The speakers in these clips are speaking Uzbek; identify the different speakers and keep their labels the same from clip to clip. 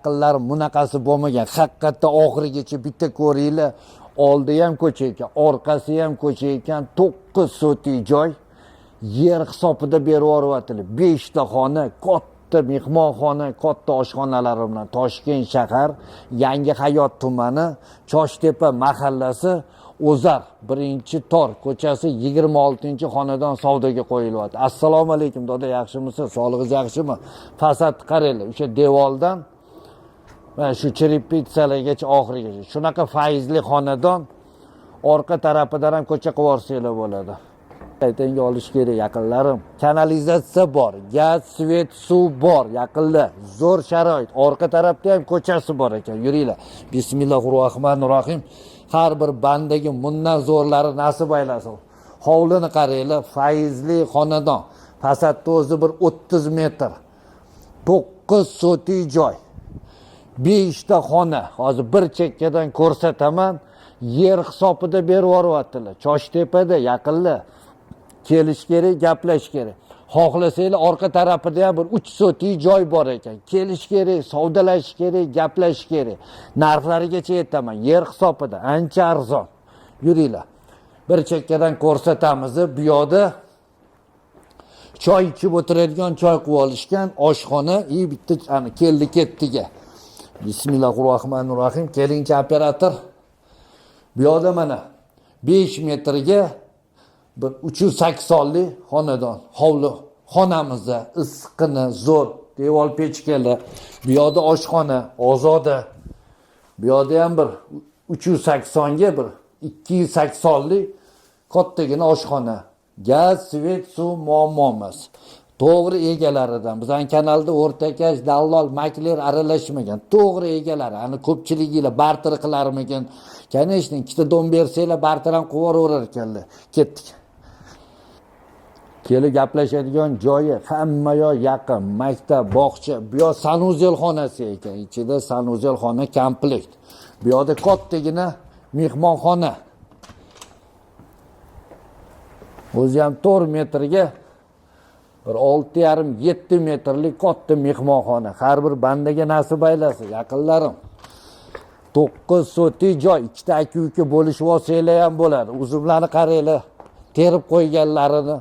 Speaker 1: Yaqinlarim, bunaqasi bo'lmagan. Haqiqatda oxirigacha bitta ko'ringlar. Oldi ham ko'cha ekan, orqasi ham ko'cha ekan. 9 sotik joy yer hisobida berib yuboryaptilar. 5 ta xona, katta mehmonxona, katta oshxonalari bilan. Toshkent shahar, Yangi Hayot tumani, Choshtepa mahallasi, O'zar 1-tor ko'chasi 26-xonadon savdoga qo'yilyapti. Assalomu alaykum doda, yaxshimisiz? Sog'lig'ingiz yaxshimi? Fasad qaranglar, o'sha devordan mana shu cherepitsalargacha oxirigacha. Shunaqa fayzli xonadon, orqa tarafidan ham ko'cha qilib yuborsanglar bo'ladi. Qaytanga olish kerak, yaqinlarim. Kanalizatsiya bor, gaz, svet, suv bor, yaqinlar. Zo'r sharoit. Orqa tarafda ham ko'chasi bor ekan. Yuringlar. Bismillahirrohmanirrohim. Har bir bandaga bundan zo'rlari nasib aylasin. Hovlini qaranglar, fayzli xonadon. Fasadda o'zi bir 30 metr. 9 sotik joy. 5 ta xona. Hozir bir chekkadan ko'rsataman. Yer hisobida berib yuboryaptilar. Choshtepada, yaqinlar. Kelish kerak, gaplashish kerak. Xohlasanglar orqa tarafida ham bir 3 sotik joy bor ekan. Kelish kerak, savdolashish kerak, gaplashish kerak. Narxlarigacha aytaman, yer hisobida ancha arzon. Yuringlar. Bir chekkadan ko'rsatamiz. Bu yoqda choy ichib o'tiradigan choy qilib olishgan oshxona, i bitta ana keldi ketdiga. Bismillahirrohmanirrohim. Kelingchi operator. Bu yoqda mana 5 metrga bir 380lik xonadon, hovli xonamizda issiqqina, zo'r devor pechkali. Bu yoqda oshxona, ozoda. Bu yoqda ham bir 380ga bir 280lik kattagina oshxona. Gaz, svet, suv muammo emas. To'g'ri egalaridan. Bizning kanalda o'rtakash, dallol, makler aralashmagan. To'g'ri egalari. Ani ko'pchiliginglar barter qilarmikin? Конечно, ikkita dom bersanglar barter ham qilib yuborar ekanlar. Ketdik. Kelib gaplashadigan joyi hamma yoq yaqin, maktab, bog'cha. Bu yoq sanuzel xonasi ekan. Ichida sanuzel xona komplekt. Bu yoqda kattagina mehmonxona. O'zi ham 4 metrga bir 6,5-7 metrlik katta mehmonxona. Har bir bandaga nasib aylasin, yaqinlarim. 9 sotik joy, ikkita aka-uka bo'lishib olsanglar ham bo'ladi. Uzumlarni qaranglar, terib qo'yganlarini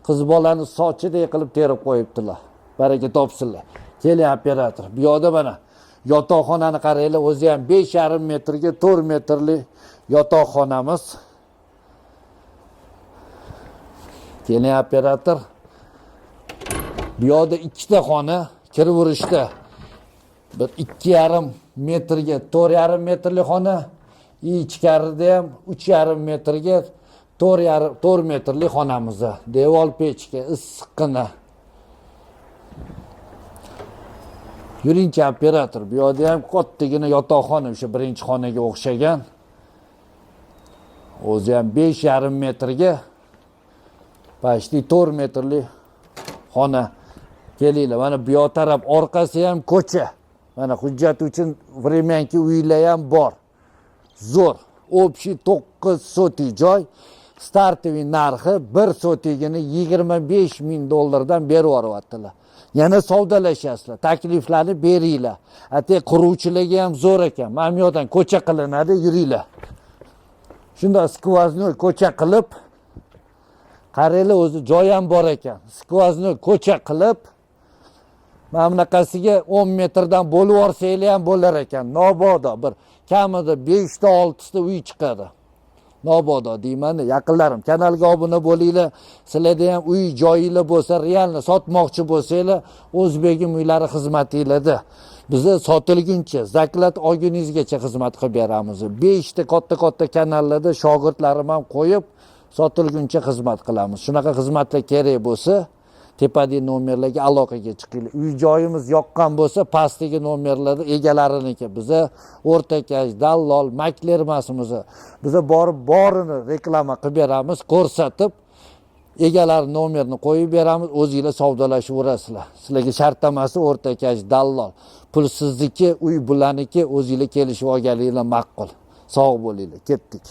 Speaker 1: qiz bolani sochidek qilib terib qo'yibdilar. Baraka topsinlar. Keling operator. Bu yoqda mana yotoqxonani qaranglar, o'zi ham 5,5 metrga 4 metrlik yotoqxonamiz. Keling operator. Bu yoqda ikkita xona, kiraverishda bir 2,5 metrga 4,5 metrlik xona, ichkarida ham 3,5 metrga 4,5 metrlik xonamiz. Devor pechka, issiqqina. Yuringchi operator, bu yoqda ham kattagina yotoqxona, o'sha birinchi xonaga o'xshagan. O'zi ham 5,5 metrga почти 4 metrlik xona. Kelinglar, mana bu yoq taraf orqasi ham ko'cha. Mana hujjat uchun времянки uylar ham bor. Zo'r. Общий 9 sotik joy. Startoviy narxi 1 sotigini 25 ming dollardan berib yuboryaptilar. Yana savdolashasizlar, takliflarni beringlar. Ate quruvchilarga ham zo'r ekan. Mana bu yoqdan ko'cha qilinadi, yuringlar. Shunda skvoznoy ko'cha qilib, qaranglar, o'zi joy ham bor ekan. Skvoznoy ko'cha qilib, mana bunaqasiga 10 metrdan bo'lib yuborsanglar ham bo'lar ekan. Nobodo bir kamida 5 ta 6 ta uy chiqadi. Nobodo deyman, yaqinlarim, kanalga obuna bo'linglar. Sizlarda ham uy joyinglar bo'lsa, realni sotmoqchi bo'lsanglar, O'zbegim uylari xizmatinglarda. Biza sotilguncha, zaklat olguningizgacha xizmat qilib beramiz. 5 ta katta-katta kanallarda shogirdlarim ham qo'yib, sotilguncha xizmat qilamiz. Shunaqa xizmatlar kerak bo'lsa, tepadagi nomerlarga aloqaga chiqinglar. Uy joyimiz yoqqan bo'lsa, pastdagi nomerlarda egalariniki. Biza o'rtakash, dallol, makler emasmiz. Biza borib borini reklama qilib beramiz, ko'rsatib, egalari nomerini qo'yib beramiz, o'zinglar savdolashaverasizlar. Sizlarga shart emas o'rtakash, dallol. Pul sizniki, uy bularniki, o'zinglar kelishib olganinglar ma'qul. Sog' bo'linglar, ketdik.